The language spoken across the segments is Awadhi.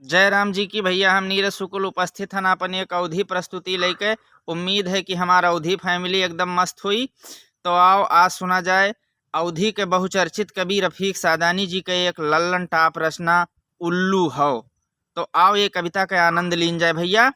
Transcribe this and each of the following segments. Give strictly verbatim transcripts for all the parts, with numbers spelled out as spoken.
जय राम जी की। भैया, हम नीरज शुक्ल उपस्थित हन आपन एक अवधी प्रस्तुति लइके। उम्मीद है कि हमार अवधी family एकदम मस्त हुई। तो आओ, आज सुना जाए अवधी के बहुचर्चित कवि रफीक सादानी जी के एक लल्लन टाप रचना उल्लू हौ। तो आओ, ये कविता के आनंद लीन जाए भैया।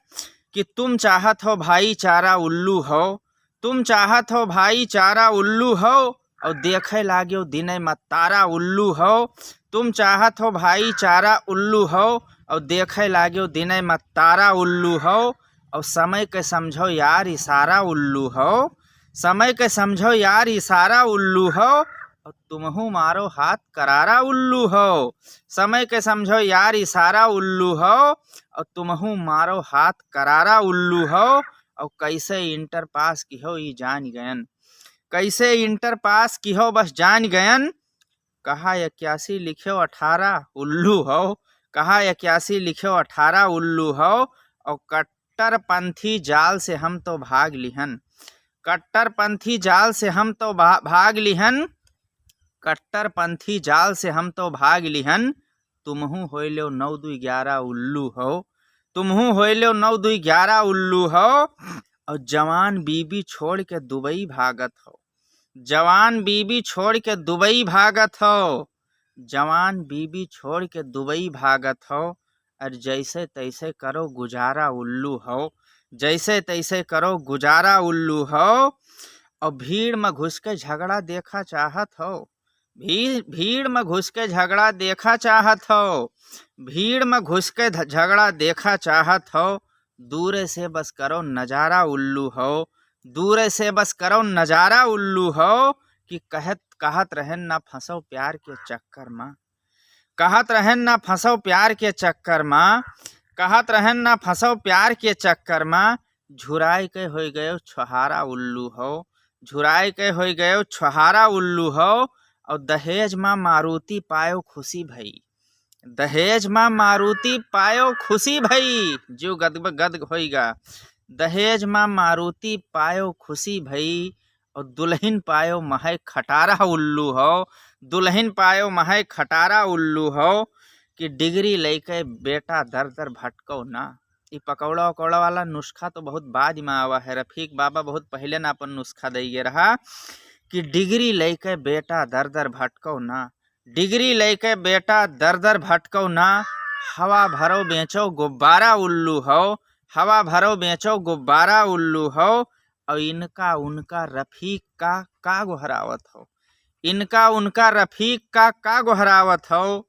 कि तुम चाहत हो भाईचारा उल्लू हौ, तुम चाहत हो भाईचारा उल्लू हौ, और देखे लाग्यो दिने मत्तारा उल्लू हौ। तुम चाहत हो भाईचारा उल्लू हौ, और देखे लाग्यो दिने मत्तारा उल्लू हौ। और समय के समझो यार इशारा उल्लू हौ, समय के समझो यार इशारा उल्लू हौ, और तुमहू मारो हाथ करारा उल्लू हौ। समय के समझो यार इशारा उल्लू हौ, और तुमहू मारो हाथ करारा उल्लू हौ। और कैसे इंटर पास किहो ई जान गयन, कैसे इंटर पास किहो बस जान गयन। कहा इक्यासी लिख्यो अठारह उल्लू हौ, कहा इक्यासी लिख्यो अठारह उल्लू हौ। और कट्टरपंथी जाल से हम तो भाग लिहन, कट्टरपंथी जाल से हम तो भा-, भाग लिहन, कट्टरपंथी जाल से हम तो भाग लिहन। तुमहू होइल्यो नौ दुई ग्यारह उल्लू हौ, तुमहू होइल्यो नौ दुई ग्यारह उल्लू हौ। और जवान बीबी छोड़ के दुबई भागत हौ, जवान बीबी छोड़ के दुबई भागत हौ, जवान बीबी छोड़ के दुबई भागत हौ। और जैसे तैसे करो गुजारा उल्लू हौ, जैसे तैसे करो गुजारा उल्लू हौ। और भीड़ में घुस के झगड़ा देखा चाहत हौ, भीड़, भीड़ में घुस के झगड़ा देखा चाहत हौ, भीड़ में घुस के ध-, झगड़ा देखा चाहत हौ। दूरे से बस करो नजारा उल्लू हौ, दूरे से बस करो नजारा उल्लू हौ। कि कहत, कहत रहन ना फंसो प्यार के चक्कर में, कहत रहन ना फंसो प्यार के चक्कर में, कहत रहन ना फंसो प्यार के चक्कर में। झुराई के होई गयो छोहारा उल्लू हौ, झुराई के होई गयो छोहारा उल्लू हौ। और दहेज मा मारुति पायो खुशी भई, दहेज मा मारुति पायो खुशी भई, जो गद गद होइगा। दहेज मा मारुति पायो खुशी भई, और दुलहिन पायो महै खटारा उल्लू हौ, दुलहिन पायो महै खटारा उल्लू हौ। कि डिग्री लइके बेटा दर दर भटको ना। ई पकौड़ा उकौड़ा वाला नुस्खा तो बहुत बाद में आवा है, रफीक बाबा बहुत पहले ना अपन नुस्खा दइगे रहा। कि डिग्री लइके बेटा दर दर भटको ना, डिग्री लइके बेटा दर दर भटको ना। हवा भरो बेचो गुब्बारा उल्लू हौ, हवा भरो बेचो गुब्बारा उल्लू हौ। और इनका उनका रफीक का का गोहरावत हौ, इनका उनका रफीक का का गोहरावत हौ।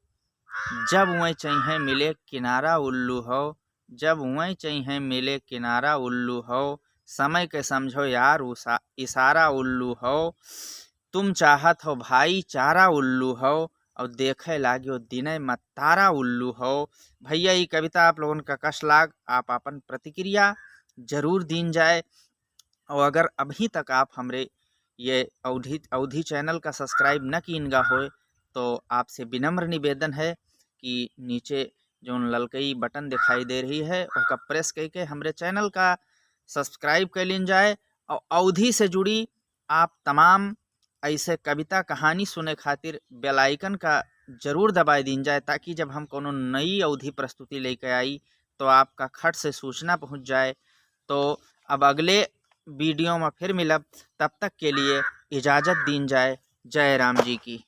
जब वहीं चाहिए मिले किनारा उल्लू हौ, जब वहीं चाहिए मिले किनारा उल्लू हौ। समय के समझो यार उसा-, इशारा उल्लू हौ। तुम चाहत हो भाईचारा उल्लू हौ, और देखे लाग्यो दिने मत्तारा उल्लू हौ। भैया, ई कविता आप लोगन का कस लाग, आप अपन प्रतिक्रिया जरूर दीन जाए। और अगर अभी तक आप हमरे ये अवधी, अवधी channel का subscribe न कीन गा होए, तो आपसे विनम्र निवेदन है कि नीचे जौन ललकई button दिखाई दे रही है, ओका press करके हमरे channel का subscribe कर लीन जाए। और अवधी से जुड़ी आप तमाम ऐसे कविता कहानी सुने खातिर bell icon का जरूर दबाए दीन जाए, ताकि जब हम कोनो नई अवधी प्रस्तुति लेके आई, तो आपका खट से सूचना पहुँच जाए। तो अब अगले video में फिर मिलब, तब तक के लिए इजाजत दीन जाए। जय राम जी की।